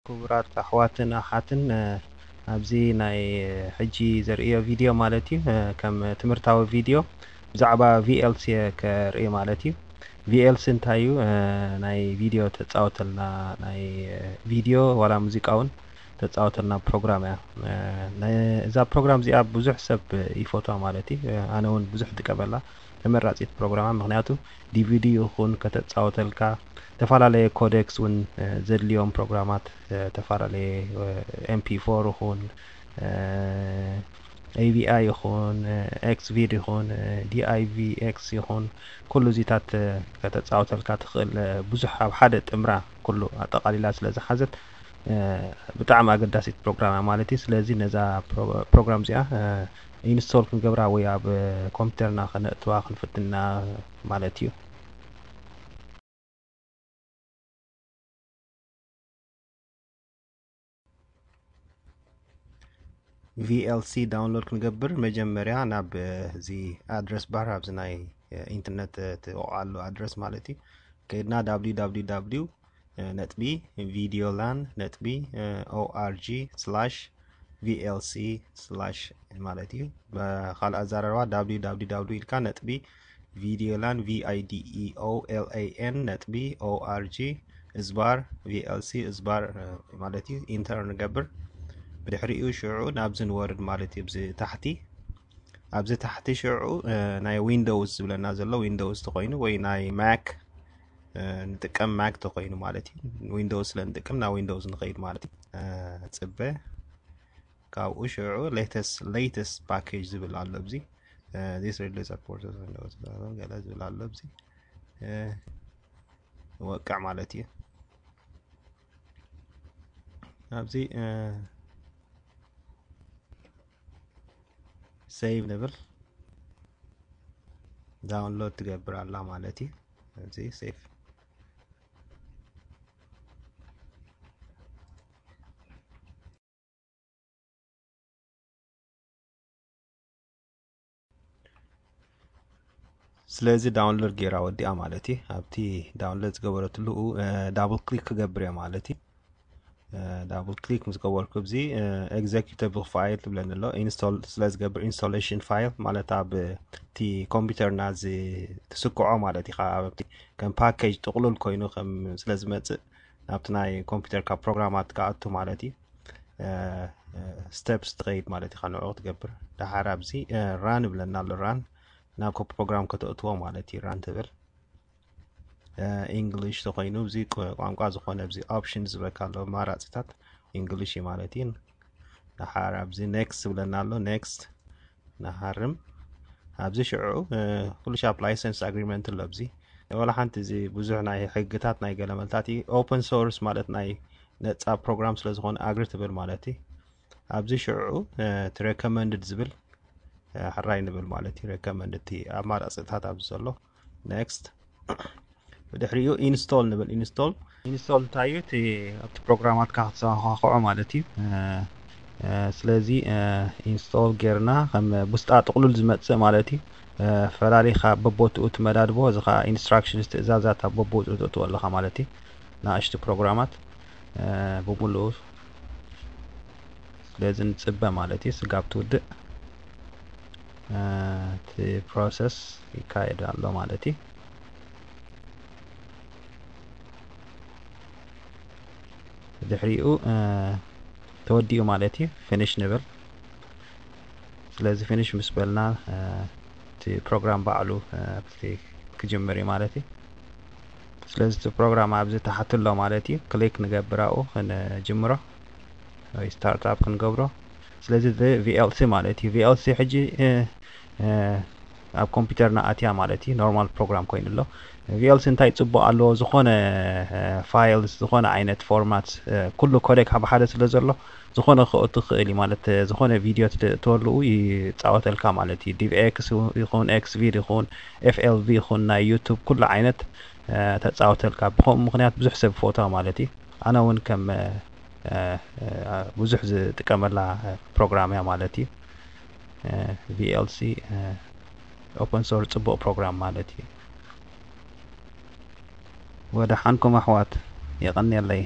ክቡራት ኣሕዋትን ኣሓትን፣ ኣብዚ ናይ ሕጂ ዘርእዮ ቪድዮ ማለት እዩ፣ ከም ትምህርታዊ ቪድዮ ብዛዕባ ቪ ኤል ሲ እየ ከርኢ ማለት እዩ። ቪ ኤል ሲ እንታይ እዩ? ናይ ቪድዮ ተጻወተልና፣ ናይ ቪድዮ ዋላ ሙዚቃ እውን ተጻወተልና ፕሮግራም እያ። እዛ ፕሮግራም እዚኣ ብዙሕ ሰብ ይፈትዋ ማለት እዩ። ኣነ እውን ብዙሕ ጥቀመላ። ተመራጺት ፕሮግራማ፣ ምኽንያቱ ዲ ቪ ዲ ይኹን ከተጻወተልካ፣ ዝተፈላለየ ኮደክስ እውን ዘድልዮም ፕሮግራማት፣ ዝተፈላለየ ኤም ፒ ፎር ይኹን፣ ኤ ቪ ኣይ ይኹን፣ ኤክስ ቪድ ይኹን፣ ዲ ኣይ ቪ ኤክስ ይኹን፣ ኩሉ እዚታት ከተጻወተልካ ትኽእል፣ ብዙሕ ኣብ ሓደ ጥምራ ኩሉ ኣጠቓሊላ ስለ ዝሓዘት፣ ብጣዕሚ ኣገዳሲት ፕሮግራም እያ ማለት እዩ። ስለዚ ነዛ ፕሮግራም እዚኣ ኢንስቶል ክንገብራ ወይ ኣብ ኮምፒውተርና ከነእትዋ ክንፍትና ማለት እዩ። ቪ ኤል ሲ ዳውንሎድ ክንገብር መጀመርያ ናብ እዚ ኣድረስ ባር፣ ኣብዚ ናይ ኢንተርነት ትወቕዓሉ ኣድረስ ማለት እዩ፣ ከይድና www ነጥቢ ቪዲዮላን ነጥቢ ኦኣርጂ ስላሽ ቪ ኤል ሲ ስላሽ ማለት እዩ። ብኻልእ ኣዘራርባ www ኢልካ ነጥቢ ቪዲዮላን፣ V I D E O L A N ነጥቢ O R G እዝባር V L C እዝባር ማለት እዩ። ኢንተር ንገብር። ብድሕሪኡ ሽዑ ናብዚ ንወርድ ማለት እዩ። ኣብዚ ታሕቲ፣ ኣብዚ ታሕቲ ሽዑ ናይ ዊንዶውስ ዝብለና ዘሎ፣ ዊንዶውስ ተኾይኑ ወይ ናይ ማክ ንጥቀም፣ ማክ ተኾይኑ ማለት እዩ። ዊንዶውስ ስለ ንጥቀም ናብ ዊንዶውስ ንኸይድ ማለት እዩ። ጽበ ካብኡ ሽዑ latest latest package ዝብል ኣሎ። ኣብዚ this readily supports Windows ገለ ዝብል ኣሎ። ኣብዚ ወቅዕ ማለት እዩ። ኣብዚ ሴቭ ንብል፣ ዳውንሎድ ትገብር ኣላ ማለት እዩ። እዚ ሴቭ ስለዚ ዳውንሎድ ጌራ ወዲኣ ማለት እዩ። ኣብቲ ዳውንሎድ ዝገበረትሉ ዳብል ክሊክ ክገብር እየ ማለት እዩ። ዳብል ክሊክ ምስ ገበርኩ፣ እዚ ኤግዘኪዩተብል ፋይል ትብለኒ ኣሎ። ኢንስቶል ስለ ዝገብር፣ ኢንስቶሌሽን ፋይል ማለት ኣብ እቲ ኮምፒውተርና ዝትስክዖ ማለት እዩ። ካብ ኣብቲ ከም ፓኬጅ ጥቕሉል ኮይኑ ከም ስለ ዝመጽእ፣ ናብቲ ናይ ኮምፒውተርካ ፕሮግራማት ክኣቱ ማለት እዩ። ስቴፕስ ትኸይድ ማለት ኢኻ፣ ንዕኡ ክትገብር። ደሓር ኣብዚ ራን ይብለና ኣሎ። ራን ናብ ፕሮግራም ከተእትዎ ማለት እዩ። ራን ትብል። ኢንግሊሽ ተኾይኑ፣ እዚ ቋንቋ ዝኾነ ኣብዚ ኦፕሽን ዝበካ ኣሎ፣ ኣማራጺታት ኢንግሊሽ እዩ ማለት እዩ። ደሓር ኣብዚ ኔክስት ዝብለና ኣሎ። ኔክስት ንሃርም። ኣብዚ ሽዑ ኩሉ ሻብ ላይሰንስ ኣግሪመንት ኣሎ። ኣብዚ ዋላ ሓንቲ፣ እዚ ብዙሕ ናይ ሕግታት ናይ ገለመልታት እዩ። ኦፕን ሶርስ ማለት ናይ ነጻ ፕሮግራም ስለ ዝኾነ ኣግሪ ትብል ማለት እዩ። ኣብዚ ሽዑ እቲ ሬኮመንድድ ዝብል ሕራይ ንብል ማለት እዩ። ሬኮመንድ እቲ ኣማራጺታት ኣብዚ ዘሎ። ኔክስት። ብድሕሪኡ ኢንስቶል ንብል። ኢንስቶል፣ ኢንስቶል እንታይ እዩ? እቲ ኣብቲ ፕሮግራማትካ ክትሰኻኽዖ ማለት እዩ። ስለዚ ኢንስቶል ጌርና ከም ብውስጣ ጥቕሉል ዝመጽእ ማለት እዩ። ፈላሊኻ በቦትኡ ትመዳድቦ፣ እዚ ኸዓ ኢንስትራክሽንስ፣ ትእዛዛት ኣብ በቦትኡ ተእትዎ ኣለኻ ማለት እዩ። ንኣሽቱ ፕሮግራማት ብምሉኡ። ስለዚ ንጽበ ማለት እዩ። ስጋብ ትውድእ እቲ ፕሮሰስ ይካየድ ኣሎ ማለት እዩ። ድሕሪኡ ተወዲኡ ማለት እዩ። ፊኒሽ ንብል። ስለዚ ፊኒሽ ምስ በልና እቲ ፕሮግራም ባዕሉ ክጅምር እዩ ማለት እዩ። ስለዚ እቲ ፕሮግራም ኣብዚ ታሕቲ ኣሎ ማለት እዩ። ክሊክ ንገብር ኣብኡ ክንጅምሮ ወይ ስታርት ኣፕ ክንገብሮ። ስለዚ እዚ ቪ ኤል ሲ ማለት እዩ። ቪ ኤል ሲ ሕጂ ኣብ ኮምፒውተርና ኣትያ ማለት እዩ። ኖርማል ፕሮግራም ኮይኑ ኣሎ። ቪ ኤል ሲ እንታይ ጽቡቕ ኣለዎ? ዝኾነ ፋይልስ፣ ዝኾነ ዓይነት ፎርማት፣ ኩሉ ኮዴክ ኣብ ሓደ ስለ ዘሎ፣ ዝኾነ ክእቱ ክእል እዩ ማለት፣ ዝኾነ ቪድዮ ትእትወሉ ይጻወተልካ ማለት እዩ። ዲቪ ኤክስ ይኹን፣ ኤክስ ቪድ ይኹን፣ ኤፍ ኤል ቪ ይኹን፣ ናይ ዩቱብ ኩሉ ዓይነት ተጻወተልካ። ብኸምኡ ምኽንያት ብዙሕ ሰብ ይፈትዋ ማለት እዩ። ኣነ እውን ከም ብዙሕ ዝጥቀመላ ፕሮግራም እያ ማለት እዩ። ቪ ኤል ሲ ኦፐን ሶርስ ጽቡቕ ፕሮግራም ማለት እዩ። ወደሓንኩም ኣሕዋት፣ የቐንየለይ።